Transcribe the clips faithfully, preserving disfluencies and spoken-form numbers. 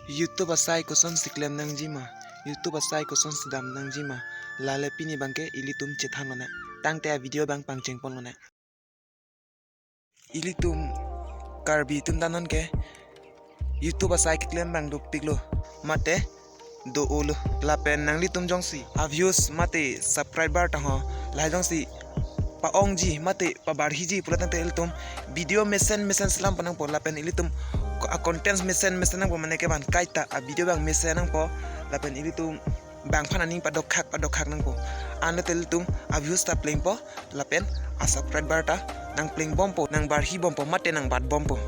YouTube asai kosonsi klem nangji ma, YouTube asai kosonsi dam nangji ma, lale pini abangke ilitum chethan lonang. Tangte a video abang pangcheng pon lonang. Ilitum Karbi atum ta non ke YouTube asai keklem abang dopiklo mate do-olo. Lapen nanglitum jongsi a views mate subscriber ta ho, lahai jongsi pa-ongji mate pabarhiji pulo tangte ilitum video mesen mesen selam pon nangpo, lapen ilitum a contents mesen mesen nangpo, mane ke bang kaita a video abang mesen nangpo, lapen ilitum bang aphan aning padokhak padokhak nangpo. Anlote ilitum a views ta plengpo, lapen a subscriber ta nangpleng bompo, nangbarhi bompo mate nangbat bompo.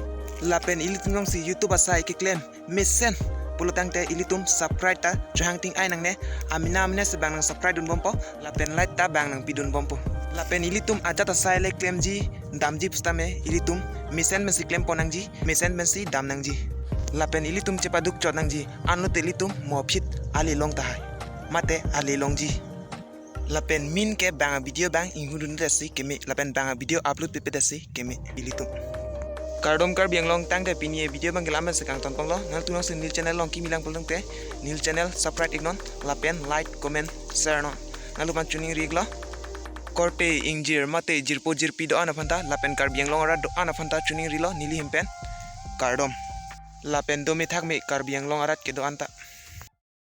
Lapen ilitum jongsi YouTube asai keklem mesen pulo tangte ilitum subscribe ta chohang ting-ai nangne, amena amena si bang nang subscribe dun bompo, lapen like ta bang nangpidun bompo. Lapen ilitum ajat asai le klemji damji pusitame ilitum mesen pensi klem pon nangji, mesen pensi dam nangji. Lapen ilitum chepaduk chot nangji, anlote ilitum mo aphi ale long tahai mate ale longji. Lapen min ke bang a video abang inghudundet si keme, lapen bang a video upload pipet si keme ilitum. Kardom Karbi Anglong, tangte pini a video abangke la-an pensi kangton ponlo. Nangtum jongsi neli channel along kimi lang pulo tangte neli channel subscribe iknon, lapen like, comment, share non. Nangliphan choningri iklo. Korte ingjir mate jirpo jirpi do-an aphanta, lapen Karbi Anglong arat do-an aphanta choningrilo neli hem pen. Kardom. Lapen dome thakme Karbi Anglong arat kedo-an ta.